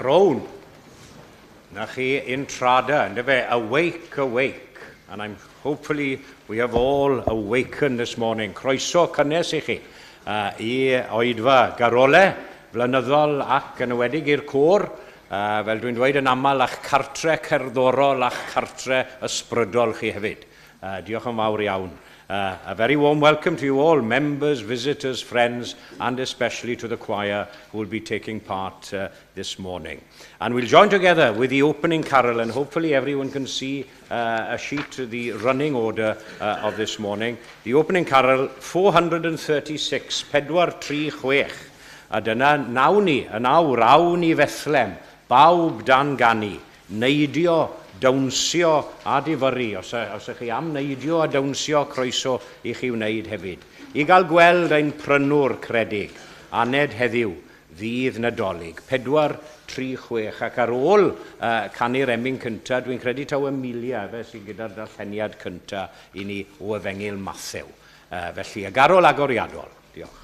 Deffrown. Na chi intrada, yndyfe? Awake, awake. And I'm hopefully we have all awakened this morning. Croeso cynnes i chi i oedfa garole flynyddol ac yn ewedig i'r côr, fel dwi'n dweud yn aml, a'ch cartre cerddorol a'ch cartre ysbrydol chi hefyd. Diolch yn fawr iawn. A very warm welcome to you all, members, visitors, friends, and especially to the choir who will be taking part this morning. And we'll join together with the opening carol, and hopefully everyone can see a sheet of the running order of this morning. The opening carol, 436, 436. A dyna nawn ni, yn awr, awn i Fethlem, bawb dan ganu, neidio, dawnsio a difyrru. Os, os ych chi am neidio a dawnsio, croeso i chi wneud hefyd. I gael gweld ein prynwr credig, aned heddiw, ddydd Nadolig, 4, 3, 6, ac ar ôl canu'r emyn cyntaf, dwi'n credu taw Emilia efe sydd gyda'r darlleniad cyntaf i ni o Efengyl Mathew. Felly, y garol agoriadol. Diolch.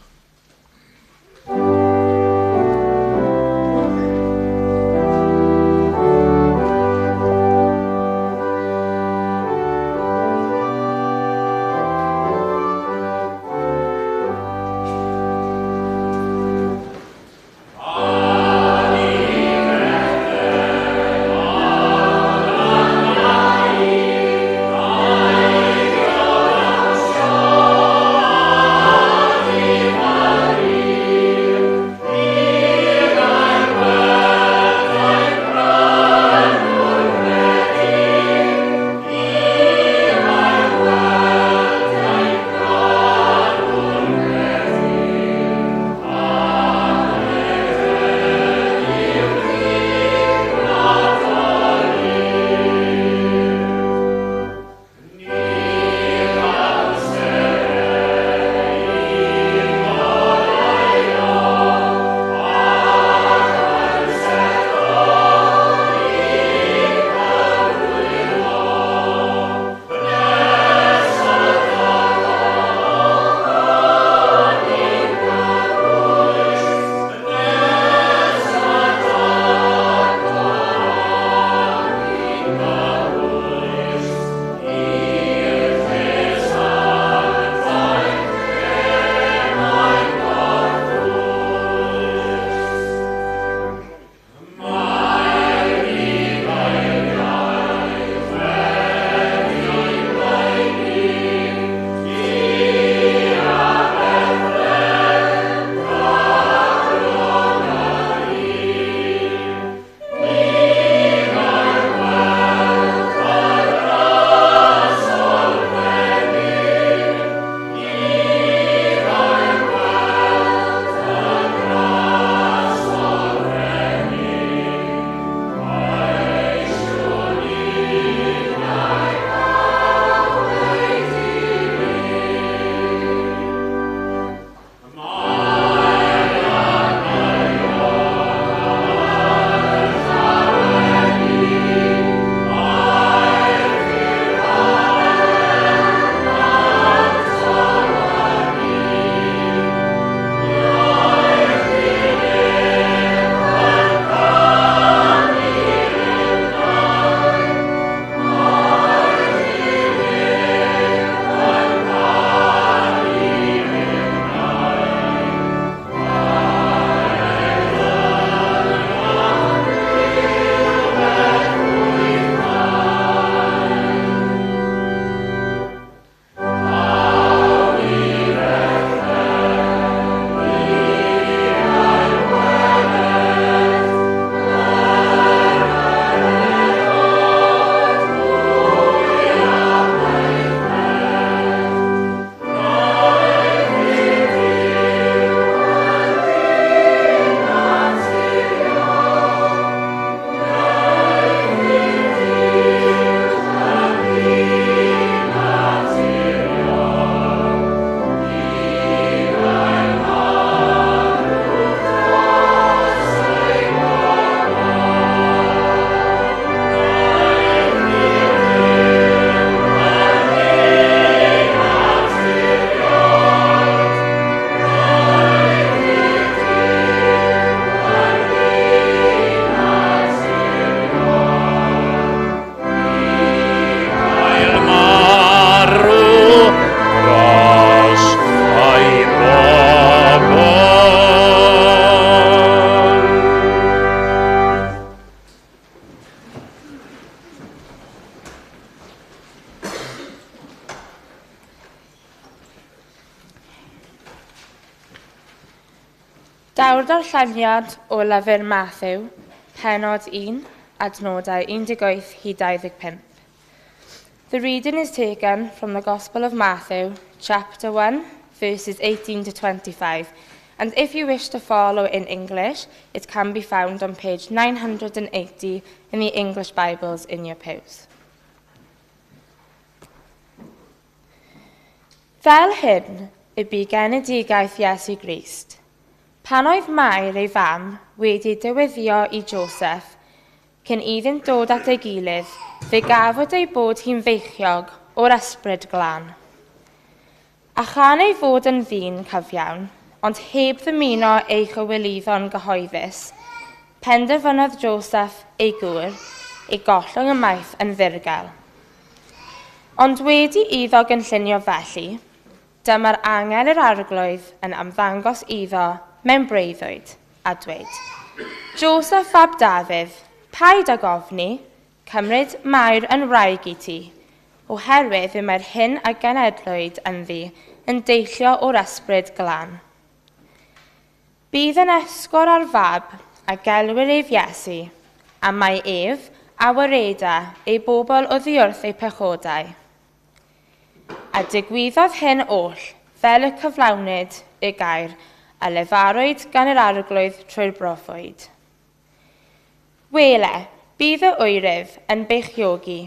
Daw'r darlleniad o lyfr Mathew, pennod 1, adnodau 18 hyd 25. The reading is taken from the Gospel of Matthew, chapter 1, verses 18 to 25. And if you wish to follow in English, it can be found on page 980 in the English Bibles in your pews. Fel hyn y bu genedigaeth Iesu Grist. Pan oedd Mair ei fam wedi dyweddio i Joseph, cyn iddynt dod at ei gilydd, fe gafwyd ei bod hi'n feichiog o'r ysbryd glân. A chan ei fod yn ddyn cyfiawn, ond heb ddymuno ei chywilyddo'n gyhoeddus, penderfynodd Joseph ei gŵr ei gollwng ymaith yn ddirgel. Ond wedi iddo gynllunio felly, dyma'r angel yr arglwydd yn ymddangos iddo mewn breuddwyd a dweud, Joseph fab Dafydd, paid ag ofni, cymryd Mair yn wraig i ti, oherwydd y mae'r hyn a genedlwyd ynddi yn deillio o'r ysbryd glân. Bydd yn esgor ar fab a gelwir ef Iesu, a mae ef a wareda ei bobl oddi wrth eu pechodau. A digwyddodd hyn oll fel y cyflawnid y gair a lefarwyd gan yr arglwydd trwy'r broffwyd. Wele, bydd y wyryf yn beichiogi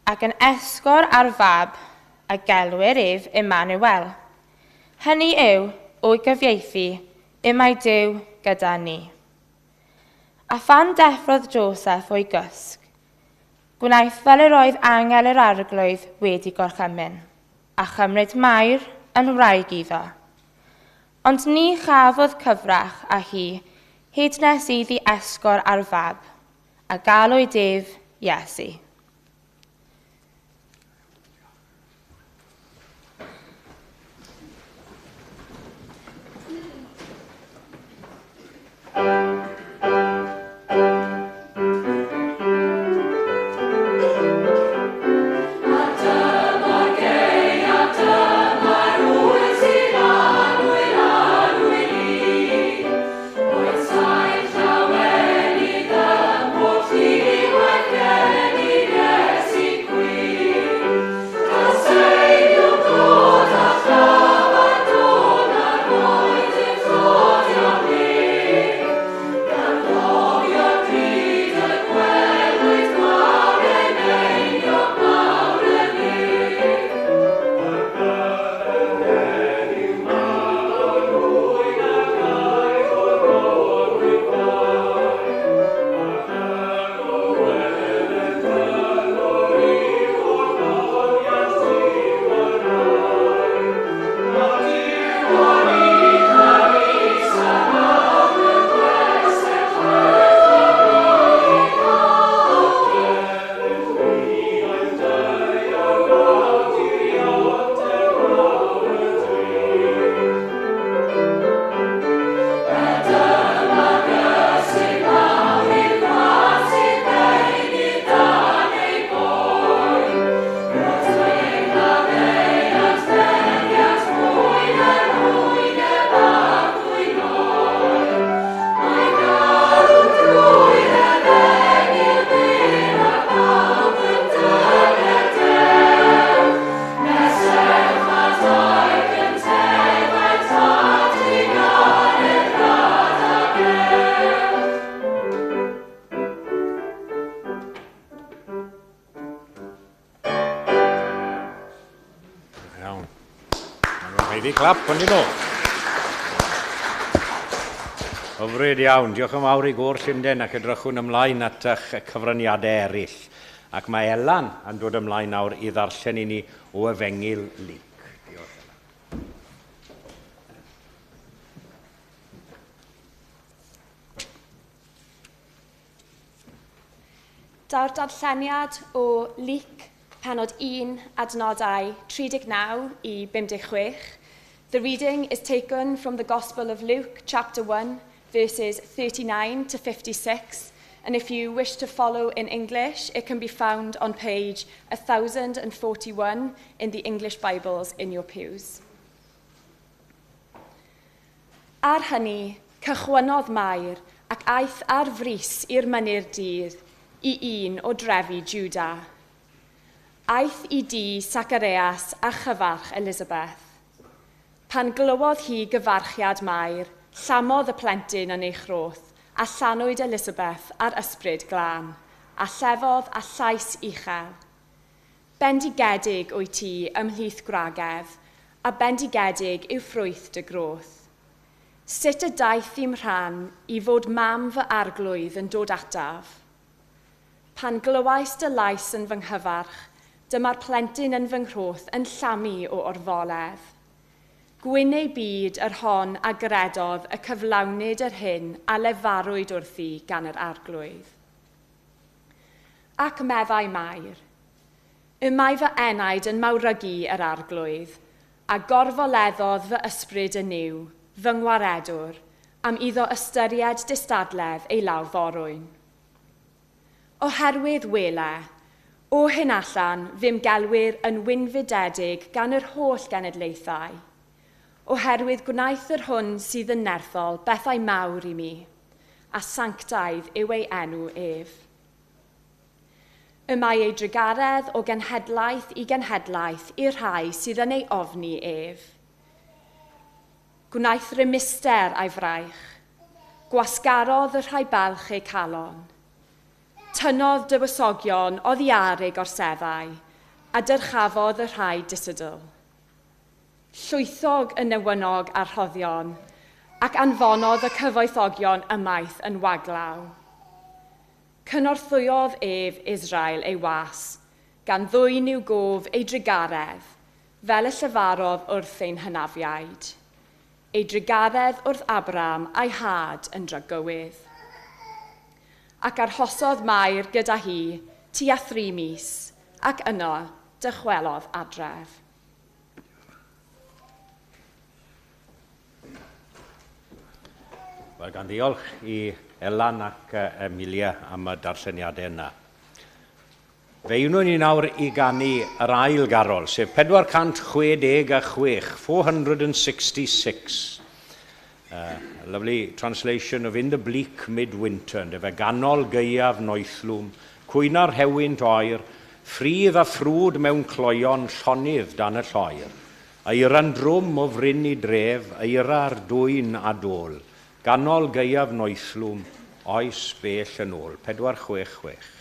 ac yn esgor ar fab a gelwir ef Emmanuel. Hynny yw, o'i gyfieithu, y mae Duw gyda ni. A phan deffrodd Joseph o'i gysg, gwnaeth fel yr oedd angel yr arglwydd wedi gorchymyn, a chymryd Mair yn wraig iddo. Ond ni chafodd cyfrach â hi hyd nes iddi esgor ar fab, a galwyd ef Iesu. Iawn. Maen nhw'n haeddu clap, ond nhw. Hyfryd iawn. Diolch yn fawr i Gôr Llundain ac edrychwn ymlaen at eich cyfraniadau eraill. Ac mae Elan yn dod ymlaen nawr i ddarllen i ni o Efengyl Luc. Diolch, Elan. Daw'r darlleniad o Luc, pennod 1, adnodau 39 i 56. The reading is taken from the Gospel of Luke, chapter 1, verses 39 to 56. And if you wish to follow in English, it can be found on page 1041 in the English Bibles in your pews. Ar hynny, Cychwynnodd Mair ac aeth ar frys i'r mynydd dydd i un o drefi Juda. Aeth i dŷ Sacarias a chyfarch Elisabeth. Pan glywodd hi gyfarchiad Mair, llamodd y plentyn yn ei chroth, a llanwyd Elisabeth ar ysbryd glân, a llefodd â llais uchel. Bendigedig wyt ti ymhlith gwragedd, a bendigedig yw ffrwyth dy groth. Sut y daeth i'm rhan i fod mam fy arglwydd yn dod ataf? Pan glywais dy lais yn fy nghyfarch, dyma'r plentyn yn fy nghroth yn llamu o orfoledd. Gwyn ei byd yr hon a gredodd y cyflawnid yr hyn a lefarwyd wrthi gan yr arglwydd. Ac meddai Mair, y mae fy enaid yn mawrygu yr arglwydd, a gorfoleddodd fy ysbryd yn Nuw, fy ngwaredwr, am iddo ystyried distadledd ei law forwyn. Oherwydd wele, o hyn allan fe'm gelwir yn wynfydedig gan yr holl genedlaethau. Oherwydd gwnaeth yr hwn sydd yn nerthol bethau mawr i mi, a sanctaidd yw ei enw ef. Y mae ei drugaredd o genhedlaeth i genhedlaeth i'r rhai sydd yn ei ofni ef. Gwnaeth rymuster a'i fraich. Gwasgarodd y rhai balch eu calon. Tynnodd dywysogion oddi ar eu gorseddau, a dyrchafodd y rhai disydl. Llwythog y newynog a'r rhoddion, ac anfonodd y cyfoethogion ymaith yn waglaw. Cynorthwyodd ef Israel ei was, gan ddwyn i'w gof ei drugaredd, fel y llefarodd wrth ein hynafiaid. Ei drugaredd wrth Abraham a'i had yn dragywydd. Ac arhosodd Mair gyda hi tua 3 mis, ac yno dychwelodd adref. Wel, gan ddiolch i Elan ac Emilia am y darlleniadau yna. Fe unwn ni nawr i ganu yr ail garol, sef 466, 466. Lovely translation of In the Bleak Midwinter, ynde fe, ganol gaeaf noethlwm, cwyna'r rhewynt oer, ffridd a ffrwd mewn cloeon llonydd dan y lloer. Eira'n drwm o fryn i dref, eira'r dwyn a dôl, ganol gaeaf noethlwm, oes bell yn ôl. 466.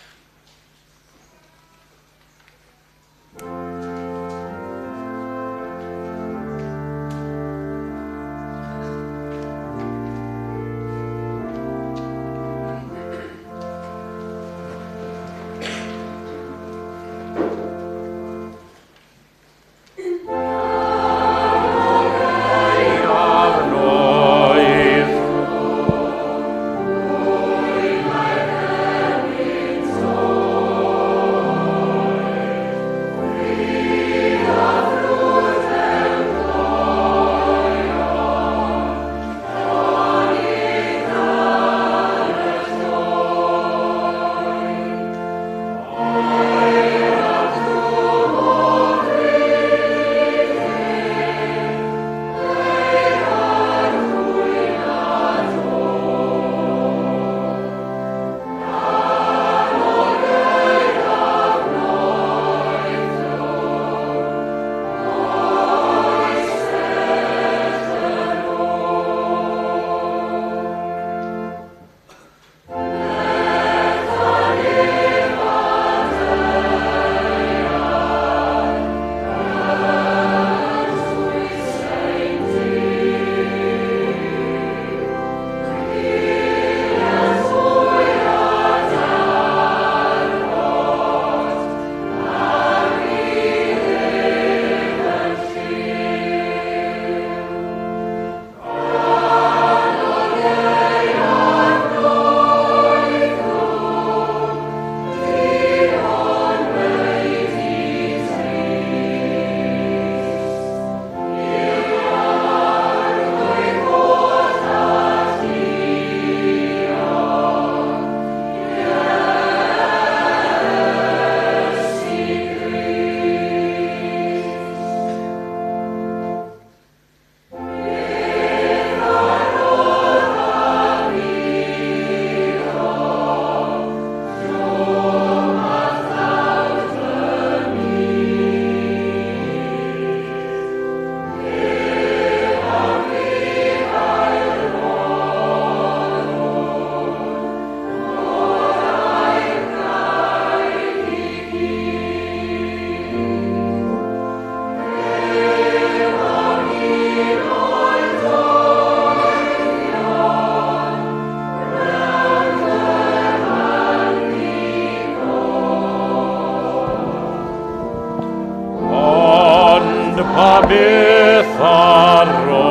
a byth a roddaf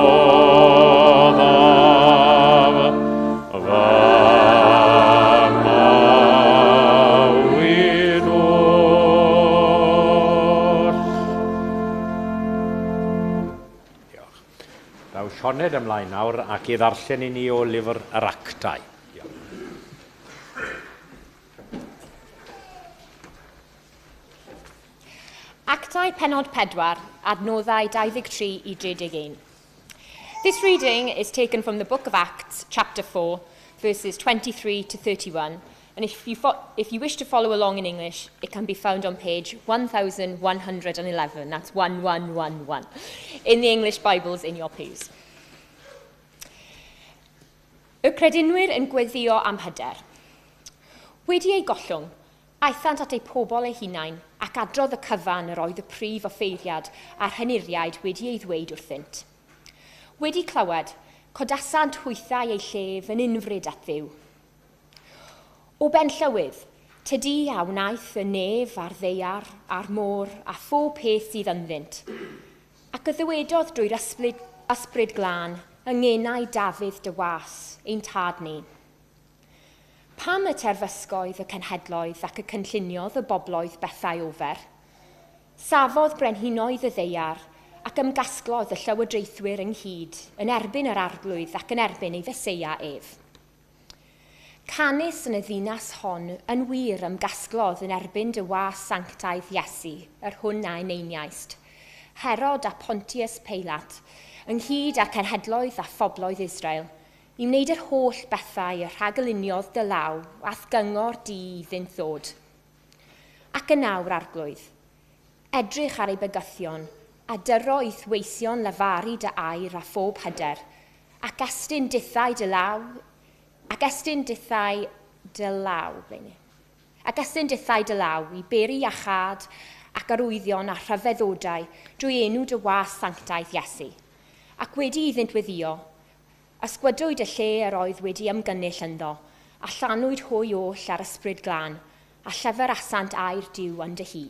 fy mywyd oll. Diolch. Daw Sioned ymlaen nawr ac i ddarllen i ni o lyfr yr Actau. Diolch. Actau pennod 4, adnoddau 23 i 31. This reading is taken from the book of Acts, chapter 4, verses 23 to 31. And if you wish to follow along in English, it can be found on page 1111, that's 1111, in the English Bibles in your pews. Y credinwyr yn gweddio am hyder. Wedi ei gollwng, aethant at eu pobl eu hunain ac adrodd y cyfan yr oedd y prif offeiriad a'r henuriaid wedi ei ddweud wrthynt. Wedi clywed, codasant hwythau eu llef yn unfryd at Dduw. O ben llywydd, tydi a wnaeth y nef a'r ddaear a'r môr a phob peth sydd ynddynt. Ac y ddywedodd drwy'r ysbryd glân yng ngenau Dafydd dy was, ein tad ni. Pam y terfysgoedd y cenhedloedd ac y cynlluniodd y bobloedd bethau ofer? Safodd brenhinoedd y ddaear ac ymgasglodd y llywodraethwyr ynghyd yn erbyn yr arglwydd ac yn erbyn ei Feseia ef. Canys yn y ddinas hon yn wir ymgasglodd yn erbyn dy was sanctaidd Iesu, yr hwn a eneiniaist, Herod a Pontius Peilat, ynghyd â cenhedloedd a phobloedd Israel, i wneud yr holl bethau y rhagluniodd dy law a'th gyngor di iddynt ddod. Ac yn awr, arglwydd, edrych ar ei bygythion, a dyro i'th weision lefaru dy air a phob hyder, ac estyn dithau dy law, ac estyn dithau dy law, blaen. Ac estyn dithau dy law i beri iachâd ac arwyddion a rhyfeddodau drwy enw dy was sanctaidd Iesu. Ac wedi iddynt weddio, ysgwydwyd y lle yr oedd wedi ymgynnull ynddo, a llanwyd hwy oll ar ysbryd glân, a llefarasant air Duw yn dy hi.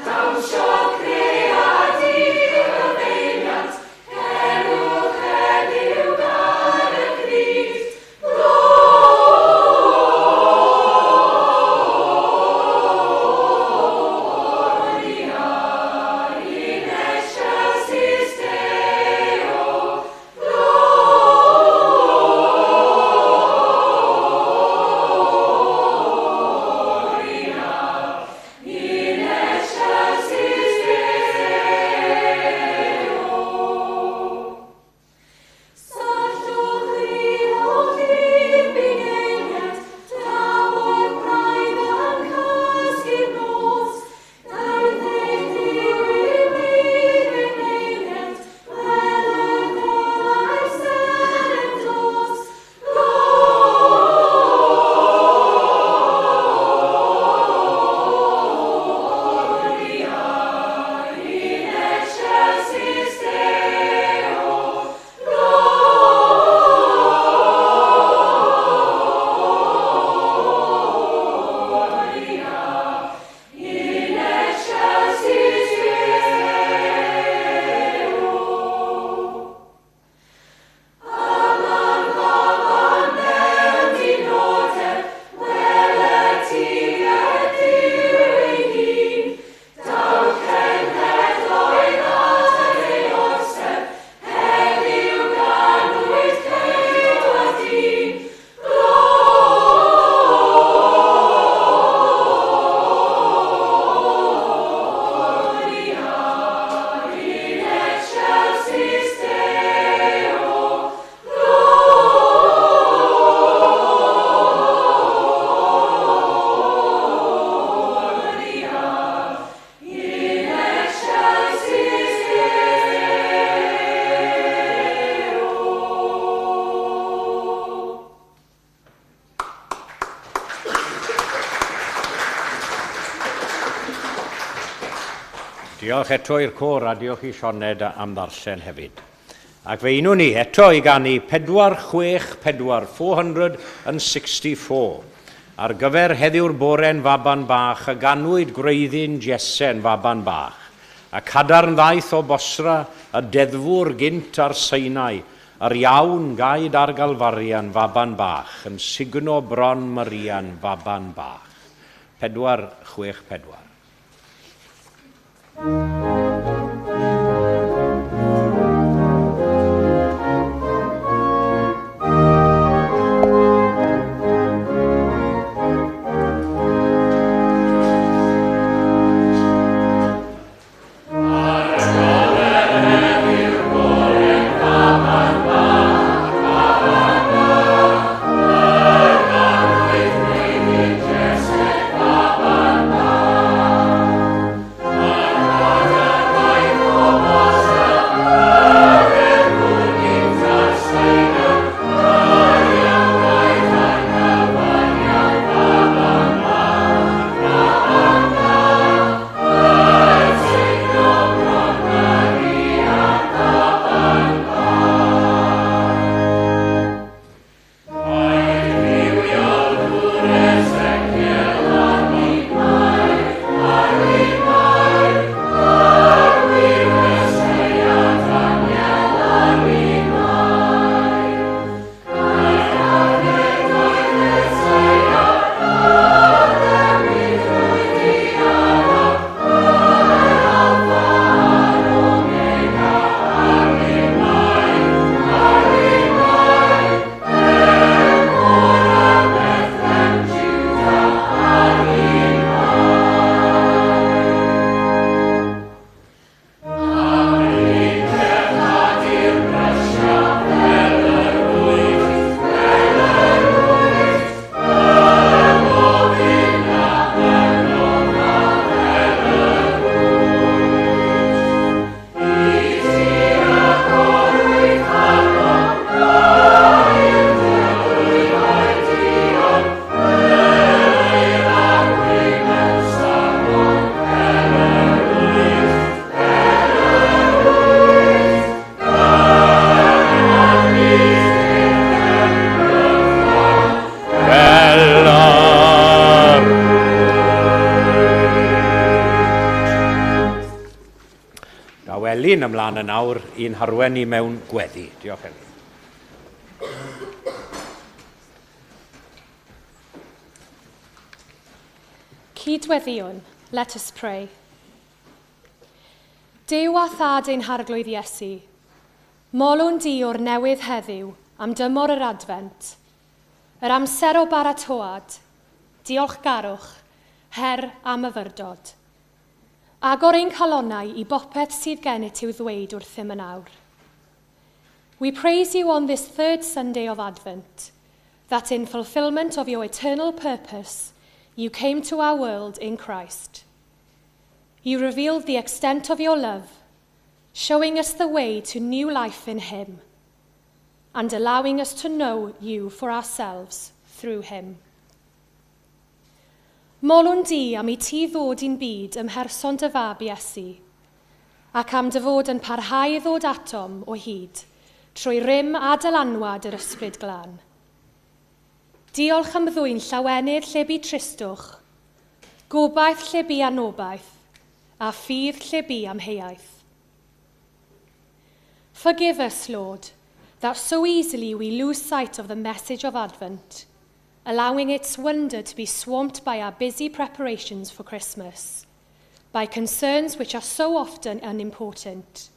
Dawnsio creadigol. Diolch eto i'r côr a diolch i Sioned am ddarllen hefyd. Ac fe unwn ni eto i ganu 464, 464. Ar gyfer heddiw'r bore'n faban bach y ganwyd gwreiddyn Iese'n faban bach. A cadarn ddaeth o Bosra y deddfwr gynt ar Sinai, yr iawn gaed ar Galfaria'n faban bach, yn sugno bron Maria'n faban bach. 464. Fel yr Daw Elin ymlaen yn awr i'n harwen ni mewn gweddi. Diolch, Elin. Cydweddïwn, let us pray. Duw a Thad ein Harglwydd Iesu, molwn di o'r newydd heddiw am dymor yr Adfent, yr amser o baratoad, diolchgarwch, her a myfyrdod. Agor ein calonnau i bopeth sydd gennyt i'w ddweud wrthym yn awr. We praise you on this third Sunday of Advent, that in fulfillment of your eternal purpose, you came to our world in Christ. You revealed the extent of your love, showing us the way to new life in him, and allowing us to know you for ourselves through him. Molwn di am i ti ddod i'n byd ym mherson dy fab Iesu, ac am dy fod yn parhau i ddod atom o hyd, trwy rym a dylanwad yr Ysbryd Glân. Diolch am ddwyn llawenydd lle bu tristwch, gobaith lle bu anobaith, a ffydd lle bu amheuaeth. Forgive us, Lord, that so easily we lose sight of the message of Advent, allowing its wonder to be swamped by our busy preparations for Christmas, by concerns which are so often unimportant,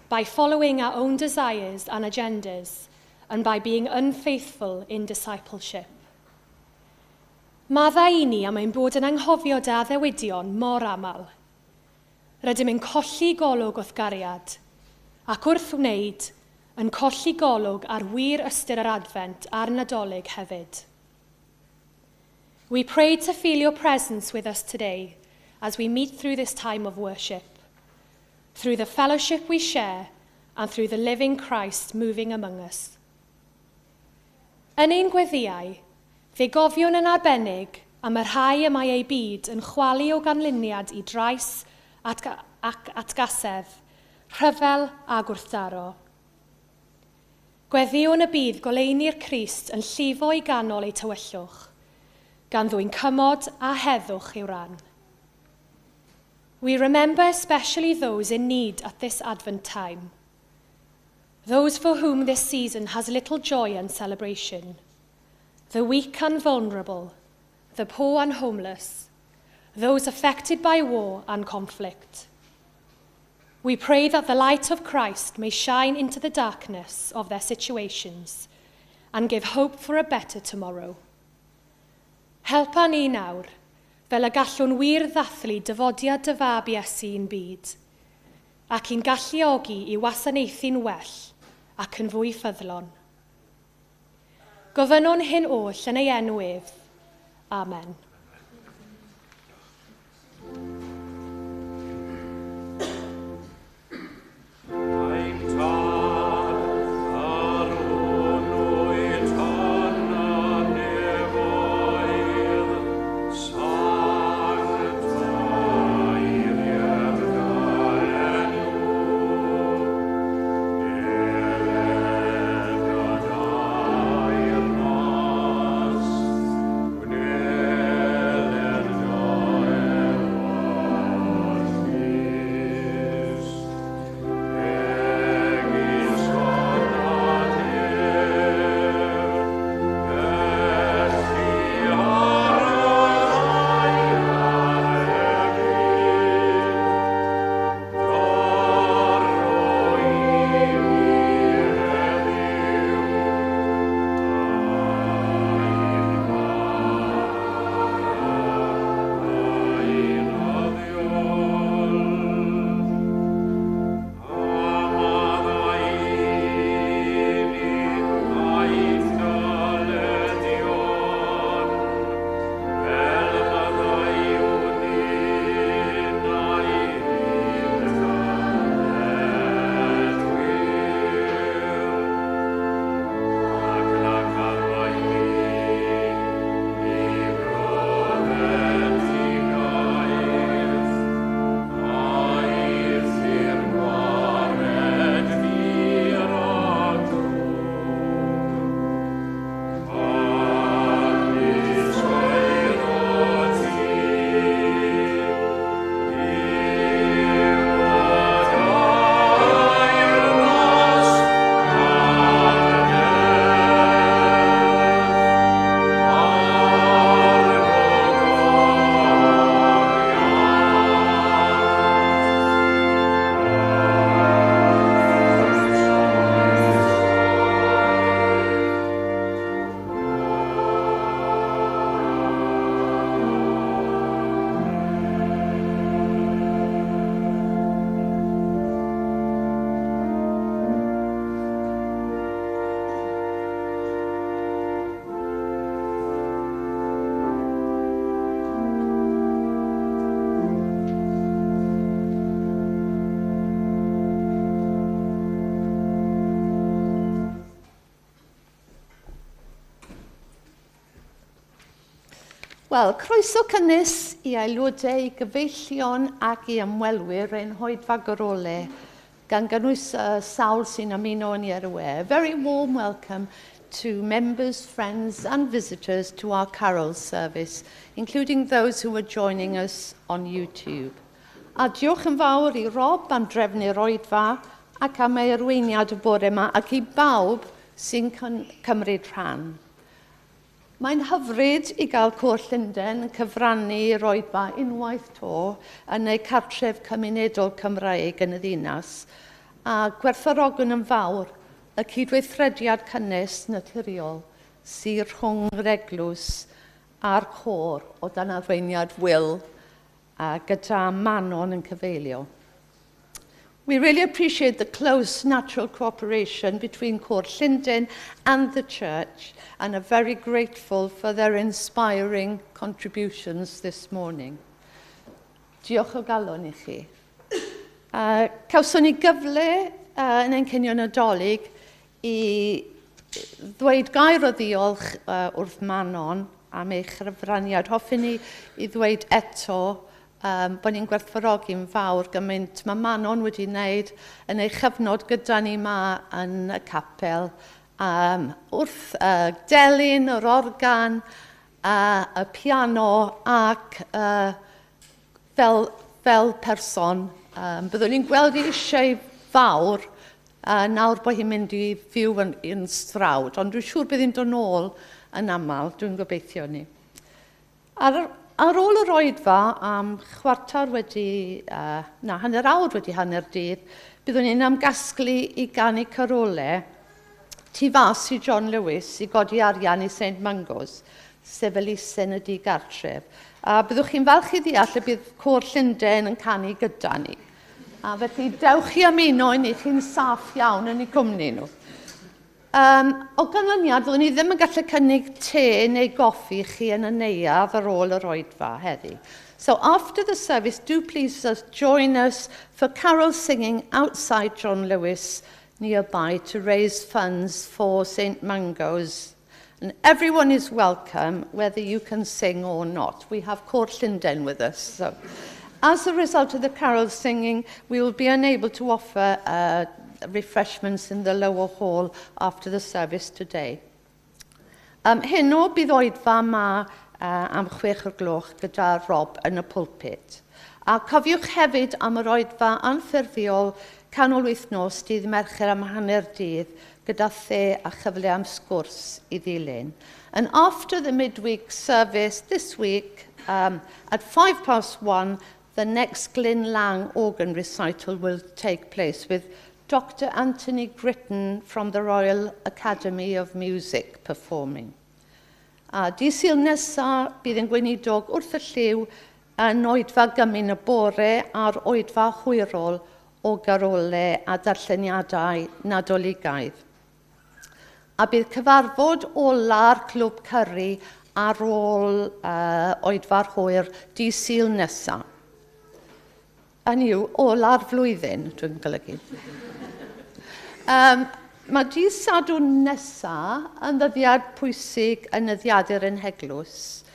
by following our own desires and agendas, and by being unfaithful in discipleship. Maddau i ni am ein bod yn anghofio dy addewidion mor aml. Rydym yn colli golwg wrth gariad, ac wrth wneud, yn colli golwg ar wir ystyr yr Adfent a'r Nadolig hefyd. We pray to feel your presence with us today as we meet through this time of worship, through the fellowship we share, and through the living Christ moving among us. Yn ein gweddïau, fe gofiwn yn arbennig am y rhai y mae eu byd yn chwalu o ganlyniad i drais ac atgasedd, rhyfel a gwrthdaro. Gweddïwn y bydd goleuni'r Crist yn llifo i ganol eu tywyllwch, gan ddwyn cymod a heddwch i'w ran. We remember especially those in need at this Advent time, those for whom this season has little joy and celebration, the weak and vulnerable, the poor and homeless, those affected by war and conflict. We pray that the light of Christ may shine into the darkness of their situations and give hope for a better tomorrow. Helpa ni nawr, fel y gallwn wir ddathlu dyfodiad dy fab Iesu i'n byd, ac i'n galluogi i wasanaethu'n well ac yn fwy ffyddlon. Gofynnwn hyn oll yn ei enw ef. Amen. Ein Tad, yr hwn wyt yn y nefoedd, sanctaidd dy enw. Deled dy deyrnas, gwneler dy ewyllys. Megis yn y nef, felly ar y ddaear hefyd. Dyro i ni heddiw ein bara beunyddiol. A maddau i ni ein dyledion, fel maddeuwn ninnau i'n dyledwyr. Ac nac arwain ni i brofedigaeth, Eithr gwared ni rhag drwg. Canys eiddo ti yw y deyrnas a'r nerth a'r gogoniant. Wel, croeso cynnes i aelodau, i gyfeillion ac i ymwelwyr ein hoedfa gorole, gan gynnwys sawl sy'n ymuno ni ar y we. A very warm welcome to members, friends and visitors to our carol service, including those who are joining us on YouTube. A diolch yn fawr i Rob am drefnu'r oedfa ac am ei arweiniad y bore yma ac i bawb sy'n cymryd rhan. Mae'n hyfryd i gael Côr Llundain yn cyfrannu i'r oedfa unwaith 'to yn eu cartref cymunedol Cymraeg yn y ddinas, a gwerthfawrogwn yn fawr y cydweithrediad cynnes naturiol sydd rhwng yr eglwys a'r côr o dan arweiniad Will a gyda Manon yn cyfeilio. We really appreciate the close natural cooperation between Côr Llundain and the church and are very grateful for their inspiring contributions this morning. Diolch o galon i chi. Cawson ni gyfle yn ein cinio Nadolig i ddweud gair o ddiolch wrth Manon am ei chyfraniad. Hoffwn ni i ddweud eto bod ni'n gwerthfawrogi'n fawr gymaint mae Manon wedi wneud yn ei chyfnod gyda ni ma yn y capel wrth delyn, yr organ, y piano ac fel person. Byddwn ni'n gweld ei eisiau fawr nawr bod hi'n mynd i fyw yn Stroud, ond dwi'n siŵr bydd hi'n dod nôl yn aml, dwi'n gobeithio ni. Ar ôl yr oedfa, am 9:15, byddwn ni'n ymgasglu i ganu carolau tu fas i John Lewis i godi arian i St Mungo's, sef elusen y digartref. A byddwch chi'n falch i ddeall y bydd Côr Llundain yn canu gyda ni. A felly dewch i ymuno i ni, chi'n saff iawn yn eu cwmni nhw. O ganlyniad, fyddwn ni ddim yn gallu cynnig te neu goffi chi yn y neuadd ar ôl yr oedfa heddi. So after the service, do please join us for carol singing outside John Lewis nearby to raise funds for St Mungo's. And everyone is welcome, whether you can sing or not. We have Côr Llundain with us. So, as a result of the carol singing, we will be unable to offer refreshments in the lower hall after the service today. Heno bydd oedfa ma am 6 o'r gloch gyda Rob yn y pulpit. A cofiwch hefyd am yr oedfa anffurfiol canol wythnos dydd Mercher am hanner dydd gyda the a chyfle am sgwrs i ddilyn. And after the midweek service this week, at 1:05, the next Glyn Lang organ recital will take place with Dr. Anthony Gritten from the Royal Academy of Music performing. A dydd Sul nesaf bydd ein gweinidog wrth y llyw yn oedfa gymun y bore a'r oedfa hwyrol o garolau a darlleniadau nadoligaidd. A bydd cyfarfod ola'r Clwb Curry ar ôl oedfa'r hwyr dydd Sul nesaf. Hynny yw, ola'r flwyddyn, dwi'n golygu. Mae dydd Sadwrn nesaf yn ddyddiad pwysig yn nyddiadur ein heglwys,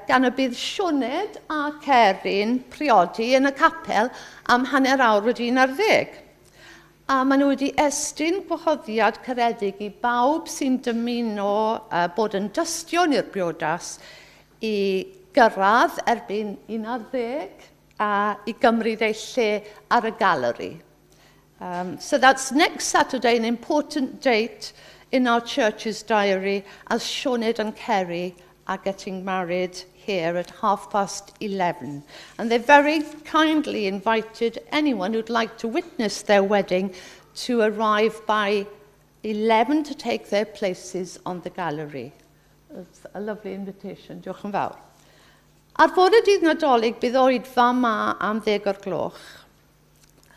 gan y bydd Sioned a Cerin priodi yn y capel am 11:30. A maen nhw wedi estyn gwahoddiad caredig i bawb sy'n dymuno bod yn dystion i'r briodas i gyrraedd erbyn 11 a i gymryd eu lle ar y galeri. So that's next Saturday, an important date in our church's diary as Sioned and Kerry are getting married here at 11:30. And they very kindly invited anyone who'd like to witness their wedding to arrive by 11 to take their places on the gallery. It's a lovely invitation. Diolch yn fawr. Ar fore dydd Nadolig, bydd oedfa ma am 10 o'r gloch.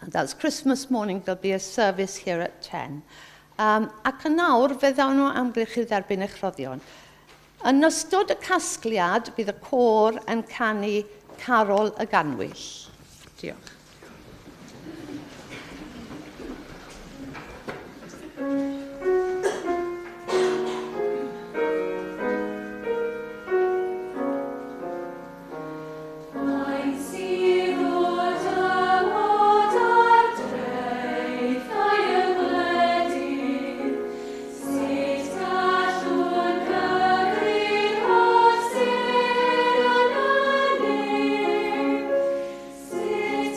And that's Christmas morning, there'll be a service here at 10. Ac yn nawr, fe ddawn nhw amgylch i dderbyn eich rhoddion. Yn ystod y casgliad, bydd y côr yn canu Carol y Ganwyll. Diolch. Faint sydd o dywod ar draethau y gwledydd, sut gallwn gyfrif holl sêr yn y nef, sut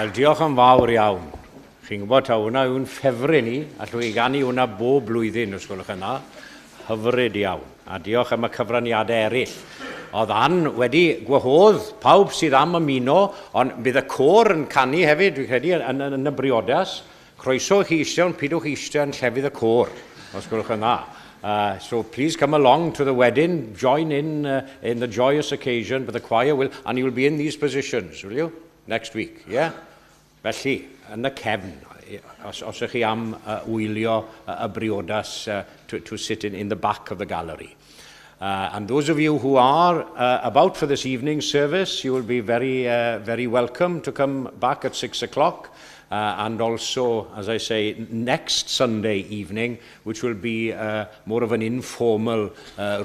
Wel, diolch yn fawr iawn. Chi'n gwybod taw hwnna yw'n ffefryn i, allwch chi ganu hwnna bob blwyddyn, os gwelwch yn dda. Hyfryd iawn. A diolch am y cyfraniadau eraill. Oedd Ann wedi gwahodd pawb sydd am ymuno, ond bydd y côr yn canu hefyd, dwi'n credu, yn, yn, yn y briodas. Croeso i chi eistedd, ond pidwch eistedd yn llefydd y côr, os gwelwch yn dda. So please come along to the wedding, join in the joyous occasion, but the choir will, and you will be in these positions, will you? Next week, yeah? Felly, yn y cefn, os ydych chi am wylio y briodas, to sit in the back of the gallery. And those of you who are about for this evening service, you will be very, very welcome to come back at 6 o'clock. And also, as I say, next Sunday evening, which will be more of an informal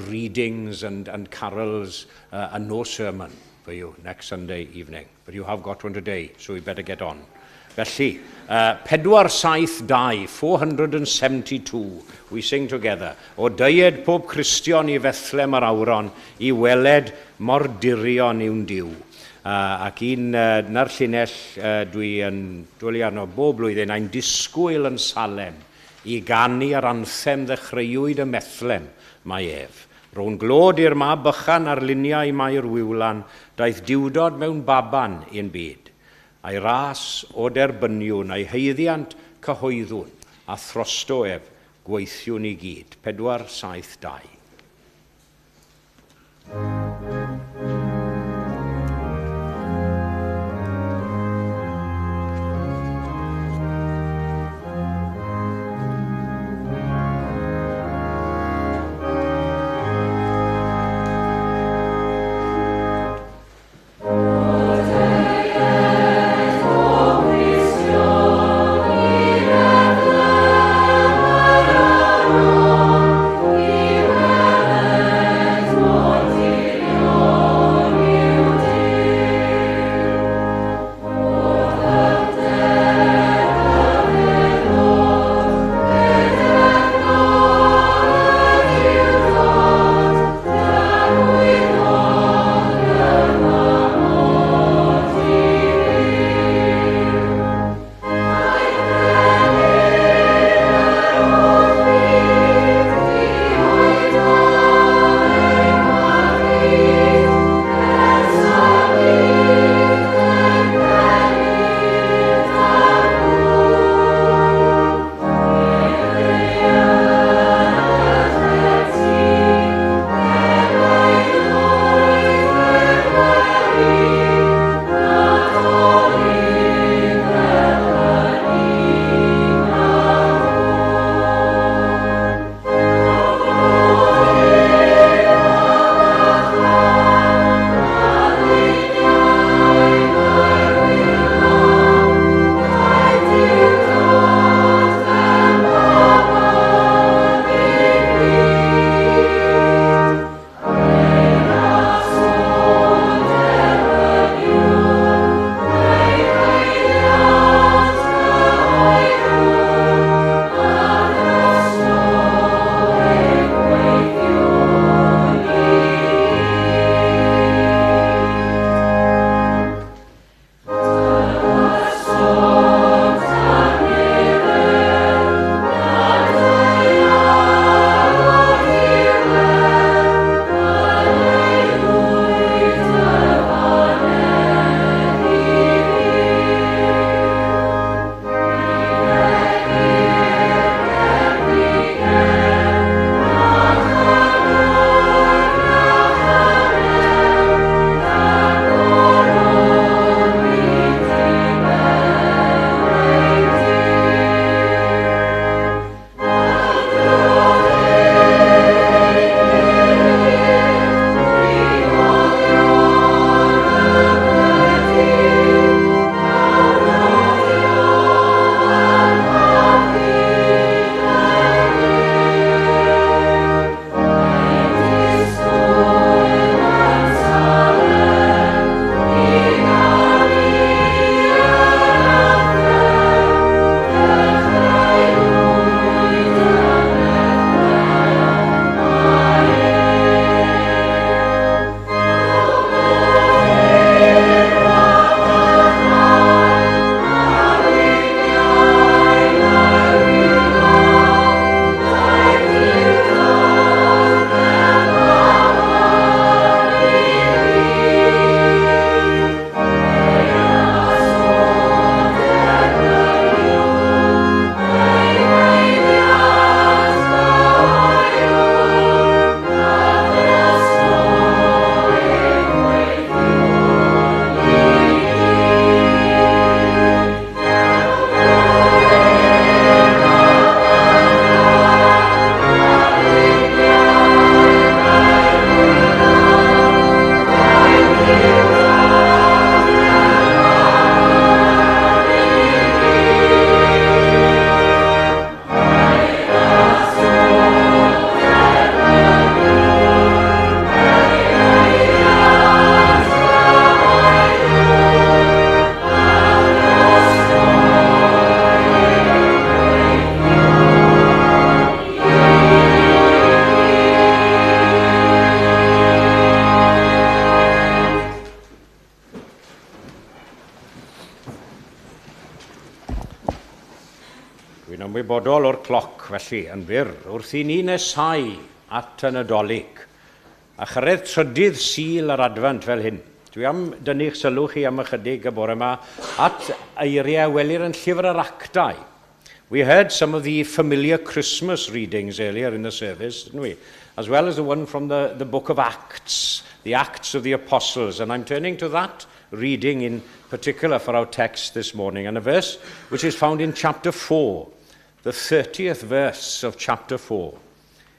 readings and carols and no sermon for you next Sunday evening. But you have got one today, so we better get on. Felly, 472, 472, we sing together. O deued pob Cristion i Fethlem yr awron, i weled mor dirion yw'n Duw. Ac un na'r llinell dwi yn dwlu arno bob blwyddyn, a'n disgwyl yn Salem i ganu yr anthem ddechreuwyd ym Methlem mae ef. Rhown glod i'r mab bychan ar liniau Mair Wiwlan, daeth duwdod mewn baban i'n byd. A'i ras o derbyniwn, a'i haeddiant cyhoeddwn, a throsto ef gweithiwn i gyd. 4, 7, 2. I Dwi'n ymwybodol o'r cloc, felly, yn fyr, wrth i ni nesau at y Nadolig, a chyrraedd trydydd Sul yr Adfent fel hyn. Dwi am dynnu'ch sylw chi am ychydig y bore yma at eiriau welir yn Llyfr yr Actau. We heard some of the familiar Christmas readings earlier in the service, didn't we? As well as the one from the book of Acts, the Acts of the Apostles. And I'm turning to that reading in particular for our text this morning, and a verse which is found in chapter 4, the 30th verse of chapter 4.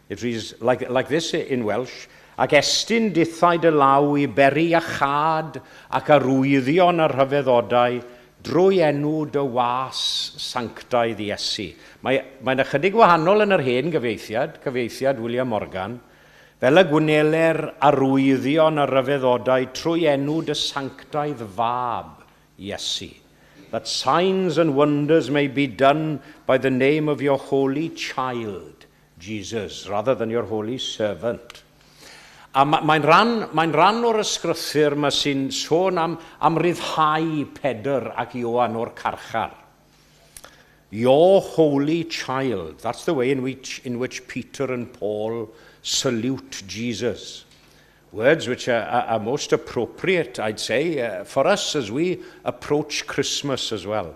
It reads like this in Welsh: "Ac estyn dithau dy law i beri iachâd ac arwyddion a rhyfeddodau drwy enw dy was sanctaidd Iesu." Mae'n ychydig wahanol yn yr hen gyfieithiad, cyfieithiad William Morgan. "Fel y gwneler arwyddion a rhyfeddodau trwy enw dy sanctaidd fab Iesu." That signs and wonders may be done by the name of your holy child, Jesus, rather than your holy servant. A mae'n rhan o'r ysgrythyr yma sy'n sôn am ryddhau Pedr ac Ioan o'r carchar. Your holy child. That's the way in which Peter and Paul salute Jesus. Words which are most appropriate, I'd say, for us as we approach Christmas as well.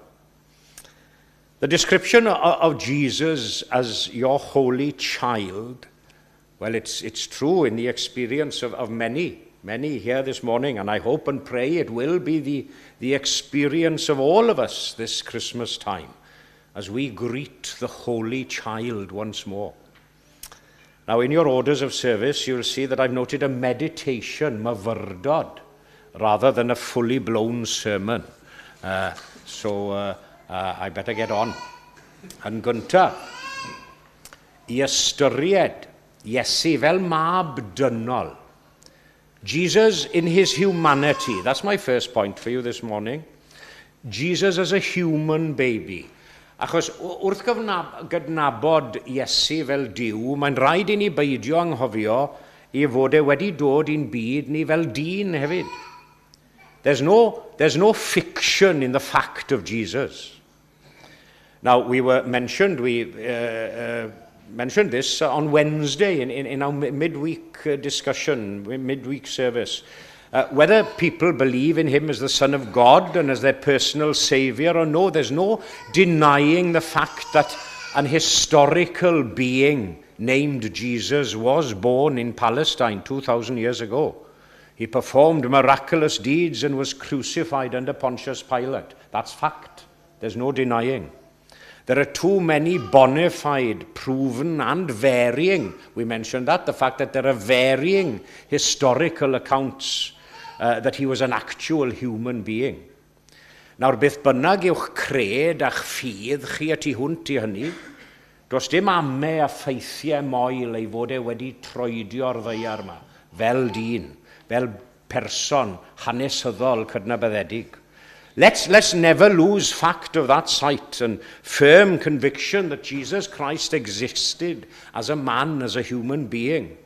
The description of Jesus as your holy child, well, it's true in the experience of many, many here this morning, and I hope and pray it will be the experience of all of us this Christmas time as we greet the Holy Child once more. Now, in your orders of service, you'll see that I've noted a meditation, myfyrdod, rather than a fully blown sermon. So I better get on. Yn gyntaf, i ystyried Iesu fel mab dynol. Jesus in his humanity. That's my first point for you this morning. Jesus as a human baby. Achos wrth gydnabod Iesu fel Duw, mae'n rhaid i ni beidio anghofio i fod e wedi dod i'n byd ni fel dyn hefyd. There's no fiction in the fact of Jesus. Now, we mentioned this on Wednesday in our midweek discussion, midweek service. Whether people believe in him as the Son of God and as their personal Saviour or no, there's no denying the fact that an historical being named Jesus was born in Palestine 2,000 years ago. He performed miraculous deeds and was crucified under Pontius Pilate. That's fact. There's no denying. There are too many bona fide, proven and varying. We mentioned that, the fact that there are varying historical accounts that he was an actual human being. Nawr, beth bynnag yw'ch cred a'ch ffydd chi y tu hwnt i hynny, does dim ame a ffeithiau moel ei fod e wedi troedio'r ddaear yma, fel dyn, fel person hanesyddol cydnabyddedig. Let's never lose fact of that sight and firm conviction that Jesus Christ existed as a man, as a human being.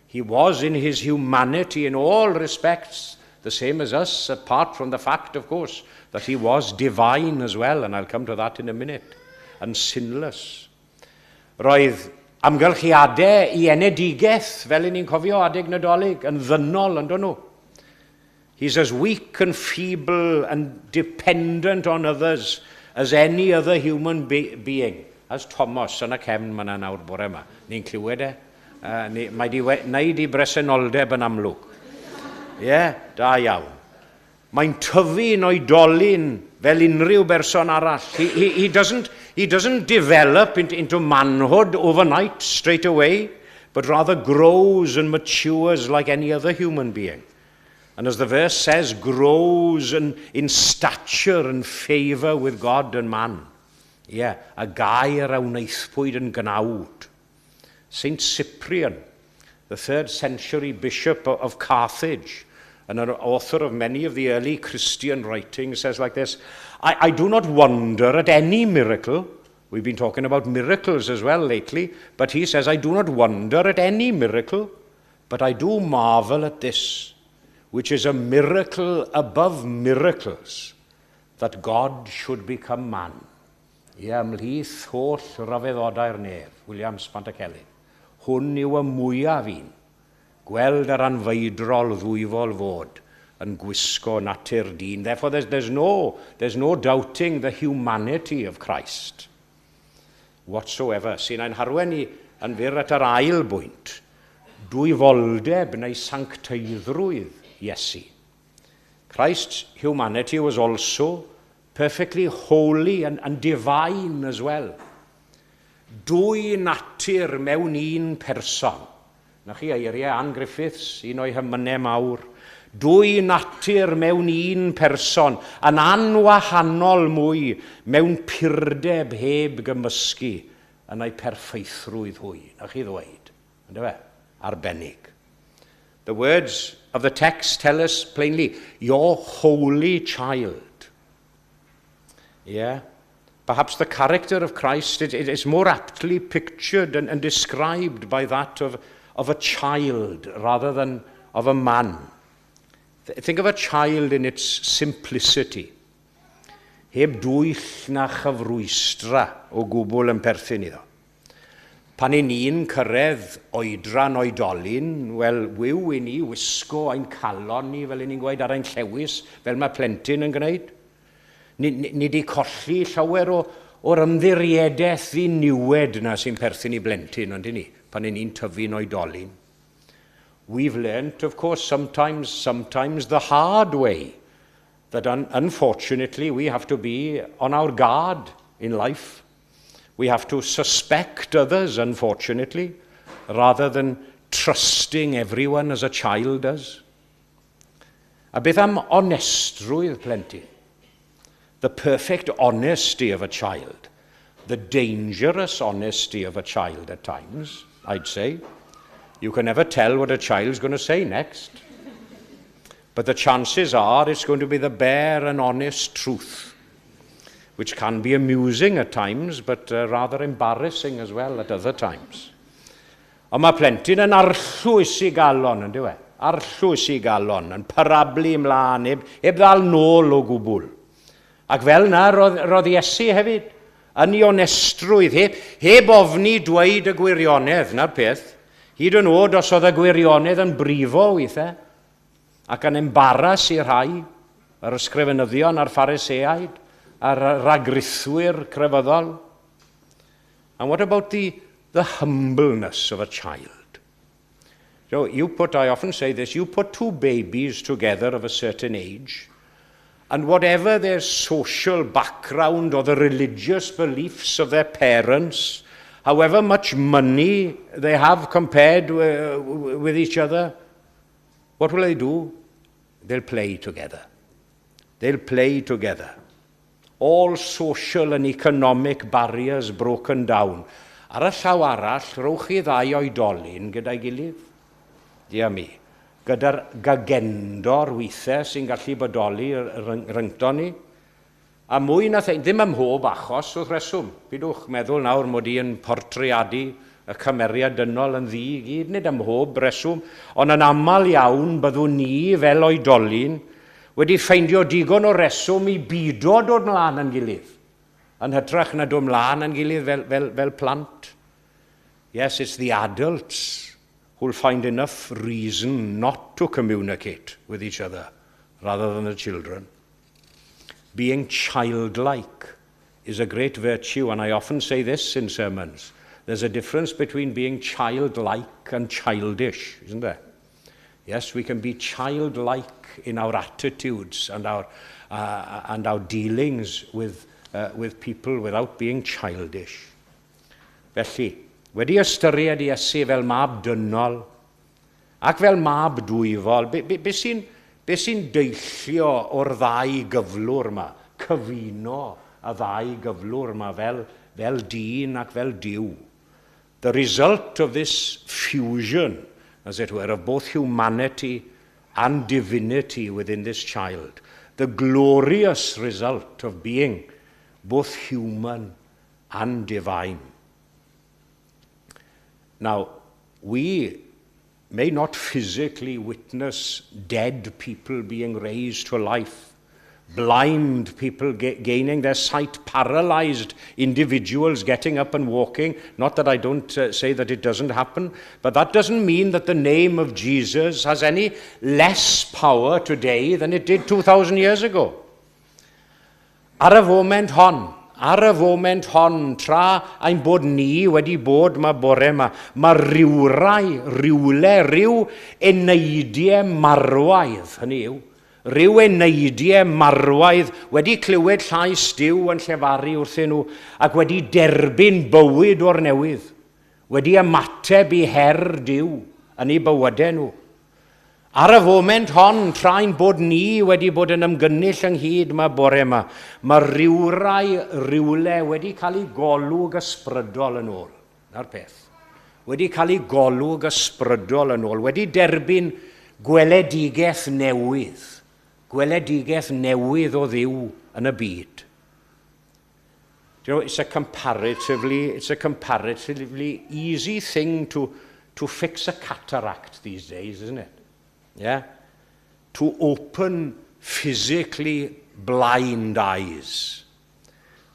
He was in his humanity in all respects the same as us, apart from the fact, of course, that he was divine as well, and I'll come to that in a minute, and sinless. Roedd amgylchiadau ei enedigaeth, fel i ni'n cofio adeg Nadolig, yn ddynol, yn nhw. He's as weak and feeble and dependent on others as any other human being. As Thomas yn y cefn yna nawr bore yma. Ni'n clywed e. Mae di wneud ei bresenoldeb yn amlwg. Ie, yeah, da iawn. Mae'n tyfu'n oedolyn fel unrhyw berson arall. He doesn't develop into manhood overnight, straight away, but rather grows and matures like any other human being. And as the verse says, grows in stature and favour with God and man. Yeah, y gair a wnaethpwyd yn gnawd. Saint Cyprian, the third century bishop of Carthage, and an author of many of the early Christian writings, says like this: I do not wonder at any miracle." We've been talking about miracles as well lately, but he says, "I do not wonder at any miracle, but I do marvel at this, which is a miracle above miracles, that God should become man." Ie, ymhlith holl ryfeddodau'r nef, Williams Pantycelyn. Hwn yw y mwyaf un. Gweld yr anfeidrol ddwyfol fod yn gwisgo natur dyn. Therefore, there's no doubting the humanity of Christ whatsoever. Sy'n ein harwain ni yn fyr at yr ail bwynt, dwyfoldeb neu sancteiddrwydd Iesu. Christ's humanity was also perfectly holy and divine as well. Dwy natur mewn un person. Na chi eiriau Ann Griffiths, un o'i hemynau mawr. Dwy natur mewn un person, yn anwahanol mwy, mewn purdeb heb gymysgu yn ei perffeithrwydd hwy. Na chi ddweud, ynddo fe? Arbennig. The words of the text tell us plainly, "Your holy child." Yeah. Perhaps the character of Christ it is more aptly pictured and described by that of a child rather than of a man. Think of a child in its simplicity. Heb dwyll na chyfrwystra o gwbl yn perthyn iddo. Pan i ni'n cyrraedd oedran oedolyn, wel, wiw i ni wisgo ein calon ni, fel i ni'n gweud, ar ein llewis, fel mae plentyn yn gwneud. Ni di colli llawer o'r ymddiriedaeth ddiniwed na sy'n perthyn i blentyn, ond i ni, pan i ni'n tyfu'n oedolyn. We've learnt, of course, sometimes the hard way, that unfortunately we have to be on our guard in life. We have to suspect others, unfortunately, rather than trusting everyone as a child does. A beth am onestrwydd plentyn? The perfect honesty of a child. The dangerous honesty of a child at times, I'd say. You can never tell what a child's going to say next. But the chances are it's going to be the bare and honest truth, which can be amusing at times, but rather embarrassing as well at other times. Ond mae plentyn yn arllwys i galon, yn dyw e? Arllwys i galon, yn parablu ymlaen, heb ddal nôl o gwbl. Ac fel na, roedd Iesu hefyd, yn ei onestrwydd, heb ofni dweud y gwirionedd, na'r peth. Hyd yn oed os oedd y gwirionedd yn brifo weithiau, ac yn embaras i rhai, yr ysgrifenyddion a'r Phariseaid, a'r ragrithwyr crefyddol. And what about the humbleness of a child? So you put, I often say this, you put two babies together of a certain age, and whatever their social background or the religious beliefs of their parents, however much money they have compared with each other, what will they do? They'll play together. They'll play together. All social and economic barriers broken down. Ar y llaw arall, rowch chi ddau oedolyn gyda'i gilydd. Dia mi. Gyda'r gagendor weithiau sy'n gallu bodoli rhyngto ni. A mwy na thebyg, ddim ym mhob achos wrth reswm. Pidwch meddwl nawr mod i yn portreadu y cymeriad dynol yn ddu i gyd, nid ym mhob reswm, ond yn aml iawn byddwn ni fel oedolyn wedi ffeindio digon o reswm i bido dod mlaen yn gilydd, yn hytrach na dod mlaen yn gilydd fel plant. Yes, it's the adults who'll find enough reason not to communicate with each other rather than the children. Being childlike is a great virtue, and I often say this in sermons. There's a difference between being childlike and childish, isn't there? Yes, we can be childlike in our attitudes and our dealings with people without being childish. Felly, wedi ystyried Iesu fel mab dynol ac fel mab dwyfol, be sy deillio o'r ddau gyflwr yma? Cyfuno y ddau gyflwr yma fel dyn ac fel Duw. The result of this fusion, as it were, of both humanity and divinity within this child, the glorious result of being both human and divine. Now, we may not physically witness dead people being raised to life. Blind people gaining their sight, paralyzed individuals getting up and walking. Not that I don't say that it doesn't happen, but that doesn't mean that the name of Jesus has any less power today than it did 2,000 years ago. Ar y foment hon, ar y foment hon, tra ein bod ni wedi bod 'ma bore yma, mae rhywrai, rhywle, rhyw eneidiau marwaidd, hynny yw, rhyw eneidiau marwaidd wedi clywed llais Duw yn llefaru wrthyn nhw ac wedi derbyn bywyd o'r newydd, wedi ymateb i her Duw yn eu bywydau nhw. Ar y foment hon, tra ein bod ni wedi bod yn ymgynnull ynghyd 'ma bore yma, mae rhywrai rywle wedi cael eu golwg ysbrydol yn ôl. 'Na'r peth. Wedi cael eu golwg ysbrydol yn ôl, wedi derbyn gweledigaeth newydd, gweledigaeth newydd o Dduw yn y byd. Do you know, it's a comparatively easy thing to fix a cataract these days, isn't it? Yeah? To open physically blind eyes.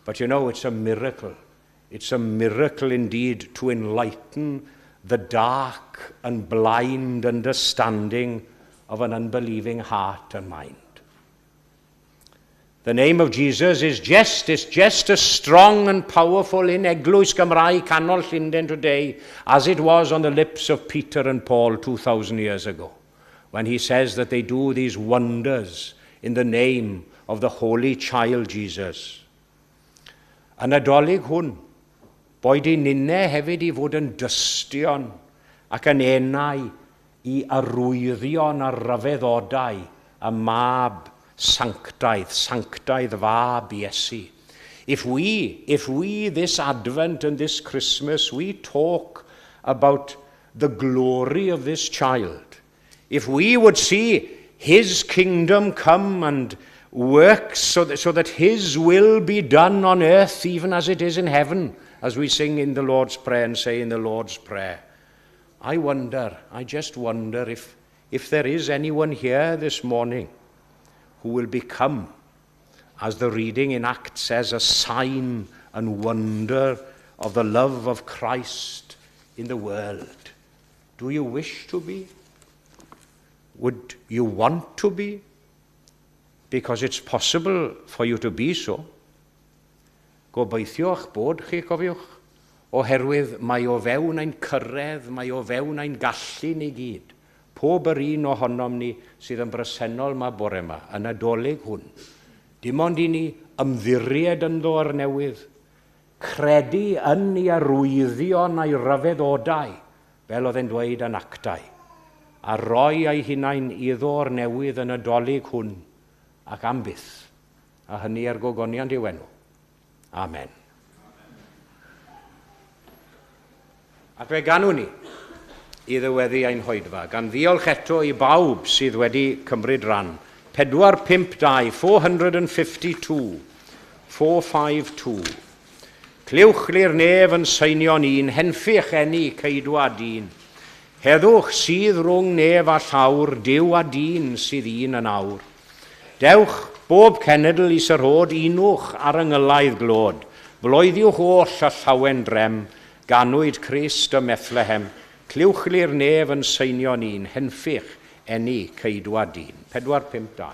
But it's a miracle. It's a miracle indeed to enlighten the dark and blind understanding of an unbelieving heart and mind. The name of Jesus is just as strong and powerful in Eglwys Gymraeg Canol Llundain today as it was on the lips of Peter and Paul 2,000 years ago, when he says that they do these wonders in the name of the Holy Child Jesus. Y Nadolig hwn, boed i ninne hefyd i fod yn dystion ac yn enau i arwyddion a rhyfeddodau y mab sanctaidd, sanctaidd fab Iesu. If we this Advent and this Christmas, we talk about the glory of this child, if we would see his kingdom come and work so that his will be done on earth even as it is in heaven, as we sing in the Lord's Prayer and say in the Lord's Prayer, I wonder, I just wonder if there is anyone here this morning who will become, as the reading in Acts says, a sign and wonder of the love of Christ in the world. Do you wish to be? Would you want to be? Because it's possible for you to be so. Gobeithio eich bod chi, cofiwch, oherwydd mae o fewn ein cyrraedd, mae o fewn ein gallu ni gyd. Pob yr un ohonom ni sydd yn bresennol 'ma bore yma, y Nadolig hwn. Dim ond i ni ymddiried ynddo o'r newydd, credu yn ei arwyddion a'i ryfeddodau, fel oedd e'n dweud yn Actau, a roi eu hunain iddo o'r newydd y Nadolig hwn, ac am byth, a hynny er gogoniant i'w enw. Amen. Ac fe ganwn ni i ddiweddu ein hoedfa, gan ddiolch eto i bawb sydd wedi cymryd rhan. 452, 452, 452. Clywch lu'r nef yn seinio'n un, henffych eni ceidwad dyn. Heddwch sydd rhwng nef a llawr, Duw a dyn sydd un yn awr. Dewch bob cenedl i syrhod, unwch ar angylaidd glod. Bloeddiwch oll â llawen drem, ganwyd Crist ym Methlehem. Clywch lu'r nef yn seinio'n un, henffych eni ceidwad dyn. 4, 5, 2.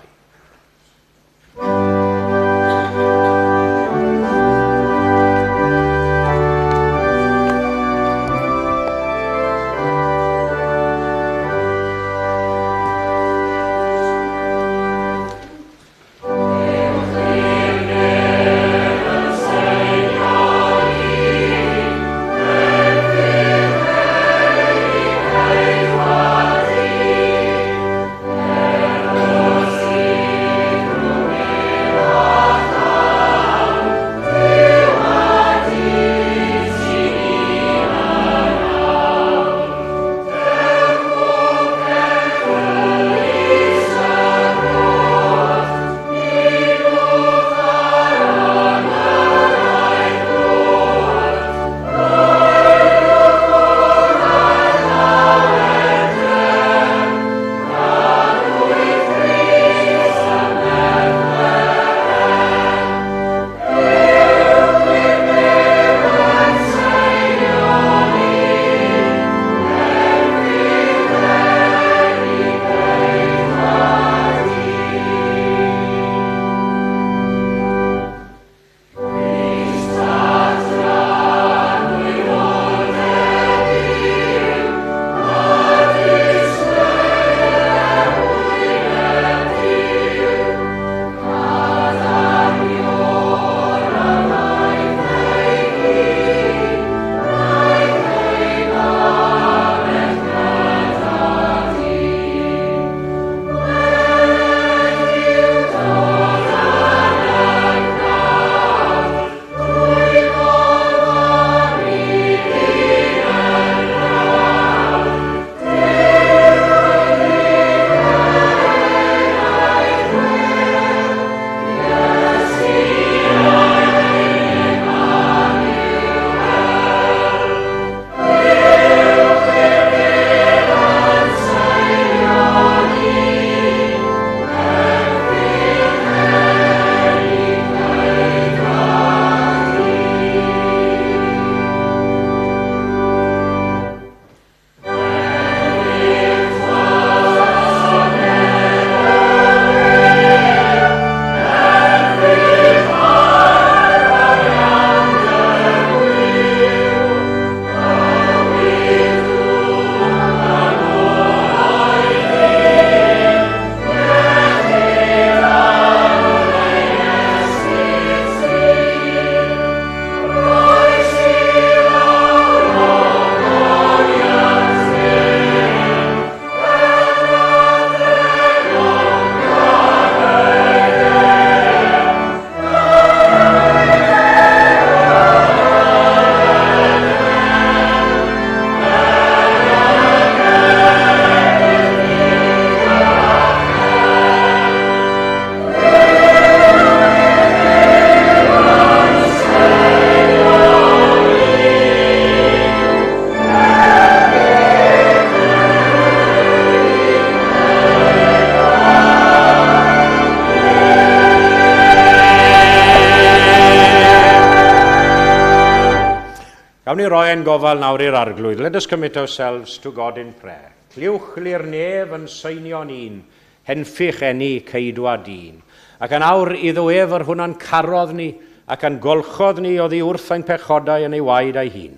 Gawn ni roi ein gofal nawr i'r Arglwydd. Let us commit ourselves to God in prayer. Clywch lu'r nef yn seinio'n un, henffych eni ceidwad dyn. Ac yn awr iddo ef yr hwn a'n carodd ni, ac a'n golchodd ni oddi wrth ein pechodau yn ei waed ei hun.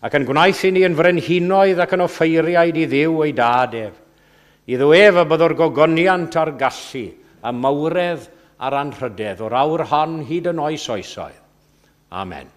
Ac yn gwnaeth i ni yn frenhinoedd ac yn offeiriaid i Dduw ei dad ef. Iddo ef y byddw'r gogoniant a'r gallu, a mawredd a'r anrhydedd o'r awr hon hyd yn oes oesoedd. Amen.